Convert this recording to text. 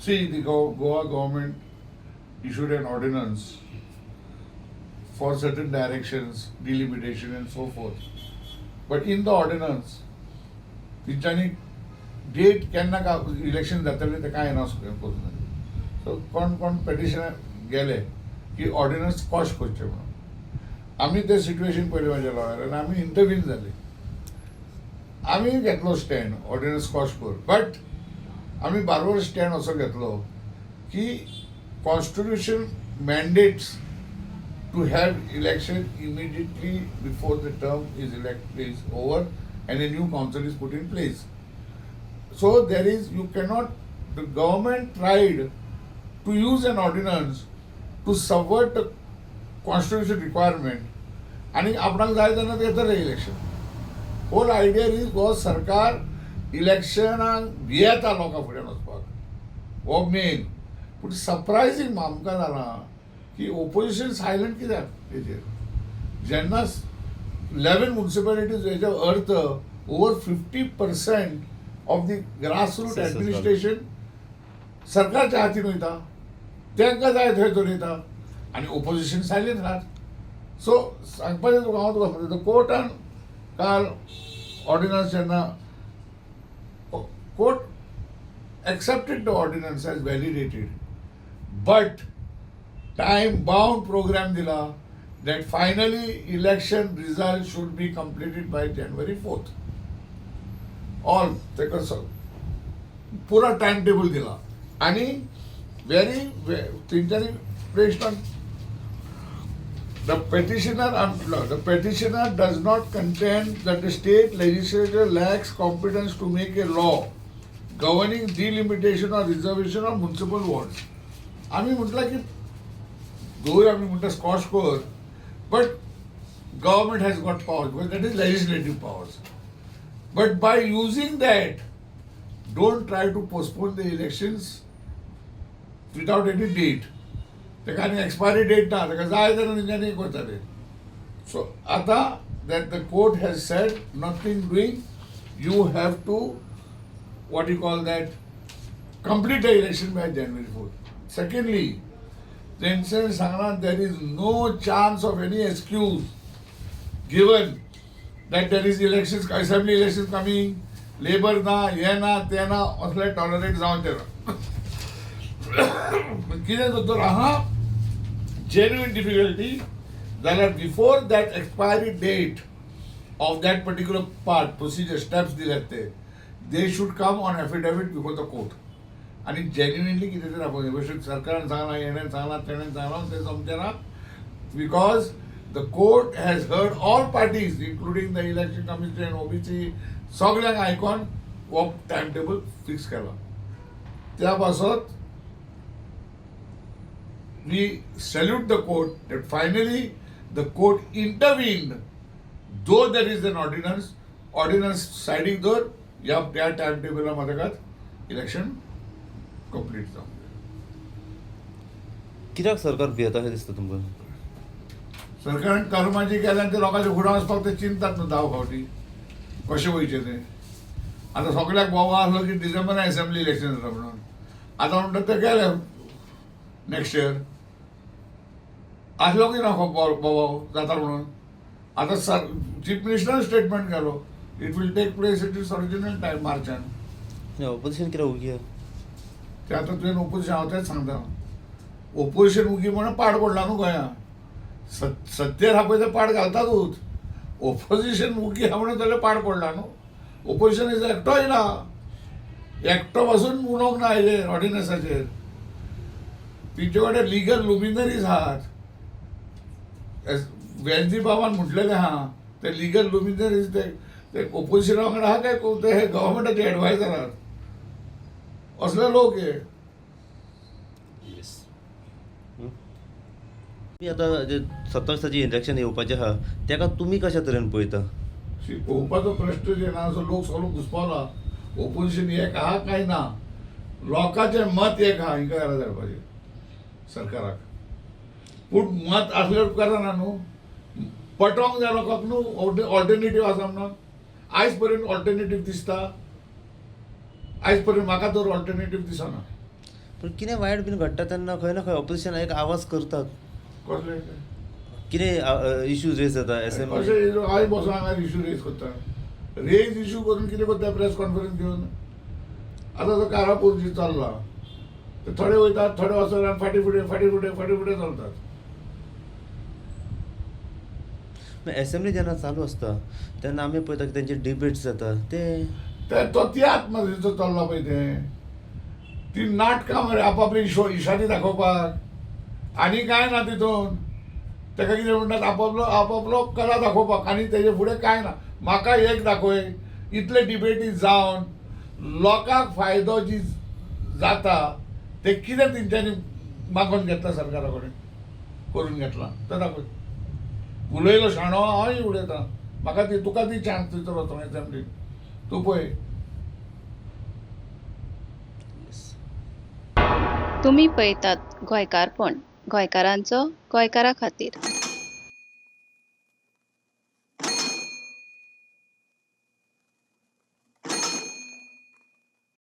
See, the Goa government issued an ordinance for certain directions, delimitation and so forth. But in the ordinance, तेंच्यांनी date केन्ना का election जातलें तें कांय अनावन्स करूंक ना. सो कोण कोण पेटिशन गेले की ऑर्डिनन्स क्वॉश करचें म्हणून. आमी तें सिट्युएशन पळयलें म्हाज्या लॉयरान, आमी इंटरवीन जाले. आमी घेतलो स्टँड, ऑर्डिनन्स क्वॉश कर, बट आमी बारबर स्टँड असो घेतलो की constitution mandates to have election immediately before the term is elect is over and a new council is put in place. So there is you cannot, the government tried to use an ordinance to subvert the constitution requirement आणि आपणाक जाय तेन्ना ते येतले election. Whole idea is हो सरकार इलेक्शनाक भियेता लोकां फुड्यान वचपाक, हो मेन. पूण सरप्रायझींग आमकां जालां की ओपोजिशन सायलंट कित्याक तेजेर. जेन्ना 11 म्युन्सिपालिटीज, हेजो अर्थ over 50% of the grassroot Success. Administration सरकारच्या हातीन वयता, तांकां जाय थंय चलयता आनी ओपोजिशन सायलंट राहत. सो सांगपाचें तुका हांव तुका सांगता, कोर्टान काल ऑर्डिनन्स जेन्ना court accepted the ordinance as validated, but time bound program दिला that finally election result should be completed by January 4th. All ताका पुरा टायम टेबल दिला आणि व्हेरी तेंच्यांनी placed on the petitioner. The petitioner does not contend that the state legislature lacks competence to make a law governing delimitation or reservation of municipal wards. आम्ही म्हटलं की दोय आम्ही म्हणटा क्वॉश कर, but government has got power because that is legislative powers, but by using that, don't try to postpone the elections without any date. ताका आनी expiry date ना, ताका जाय तेन्ना तेंच्यांनी करताले. सो आतां that the court has said nothing doing, you have to, what you call that, complete the election by January 4th. Secondly, तेंच्यानी सांगलां there is no chance of any excuse given that there is elections, assembly elections coming, labour ना, हें ना, तें ना, असलें tolerate जावचें ना. कितें जर आहा जेन्युइन डिफिकल्टी जाल्यार before that expiry date of that particular part, procedure steps दिल्यात ते, they should come on affidavit before the court आनी जेन्युइनली कितें तरी दाखोवचें. भशेन सरकारान सांगलां, हेणें सांगलां, तेणें सांगलां, तें जमचें ना, because the court has heard all parties, including the Election Commission, OBC, सगळ्यांक आयकोन हो टायम टेबल फिक्स केला. त्या पासत we salute the court that finally the court intervened. Though there is an ordinance, ordinance सायडीक दवर, ह्या त्या टायम टेबला मदगात इलेक्शन कंप्लीट जावंक जाय. कित्याक सरकार भियेता अशें दिसता तुमकां? सरकारान कर्माची केल्यान ते लोकांच्या फुडें वचपाक ते चिंततात न्हू 10 फावटी कशें वयचें तें. आतां सगल्याक बोवाळ आसलो की डिसेंबरान एसेंब्ली इलेक्शन जाता म्हणून. आतां म्हणटा ते गेले नेक्स्ट इयर आसलो की ना बोवाळ जाता म्हणून. आतां सर चीफ मिनिस्टरान स्टेटमेंट केलो, it will take place at its original time, मार्चान. आनी ऑपोजिशन कित्याक उगी आहा? ते आतां तुवें ओपोजिशन, हांव तेंच सांगता, ओपोजिशन उगी म्हणून पाड पडला न्हू गोंया. सत्तेर आहा पळय ते पाड घालतातूच. ओपोजिशन उगी आहा म्हणून जाल्यार पाड पडला न्हू. ओपोजिशन is एकटोय ना, एकटो पासून उलोवंक ना हेजेर, ऑर्डिनन्साचेर. तेंचे कडेन लिगल लुमिनरीज आहात. वेन्झी बाबान म्हटलेलें आहा, ते लिगल लुमिनरीज ते ते ओपोजिशना वांगडा आहा काय ते हे गव्हर्मेंटाचे एडवायजर आहात, असले लोक हे. येस, तुमी आतां जे 27 ताची इलेक्शन येवपाचें आहा, तेका तुमी कशा तरेन पळयता? पळोवपाचो प्रश्न जे ना, असो लोक सगळो घुसपावला. ओपोजिशन एक आहा काय ना, लोकांचें मत एक आहा, हिंगा घरा धाडपाचें सरकाराक. पूण मत आसल्यार उपकारना न्हू, पटोवंक जाय लोकांक न्हू ऑल्टरनेटीव आसा म्हणून. आयज पर्यंत ऑल्टरनेटीव दिसता? आयज पर्यंत म्हाका तर ऑल्टरनेटीव दिसना. पूण कितें वायट बीन घडटा तेन्ना खंय ना खंय ऑपोजिशन एक आवाज करतात. कसले? कितें इश्यूज रेज जाता एसेंब्ली. कशें हांव बसून हांगा इशू रेज करता? रेज इशू करून कितें करता? प्रेस कॉन्फरन्स घेवन आतां तो कारापूर जी चल्ला, ते थोडे वयतात, थोडे वचनात आनी फाटीं फुडें, फाटीं फुडें, फाटीं फुडें चलतात. एसेंब्ली जेन्ना चालू आसता तेन्ना आमी पळयता की तेंचे डिबेट्स जाता ते. ते तो तियात्र मदींचो चल्ला पळय, तें ती नाटकां मरे, आपापली इशारी दाखोवपाक आनी कांय ना तितून. ताका कितें म्हणटात, आपापलो आपापलो कला दाखोवपाक आनी तेजे फुडें कांय ना. म्हाका एक दाखय, इतले डिबेटी जावन लोकांक फायदो जी जाता ते कितें तेंच्यांनी मागोवन घेतला, सरकारा कडेन करून घेतला तें दाखय. उलयलो शाणो, हांवूय उलयतां. म्हाका ती तुका ती चान्स थंयसर वचोंक एसेंब्लीन, तूं पळय. तुमी पळयतात गोंयकारपण, गोंयकारांचो गोंयकारा खातीर.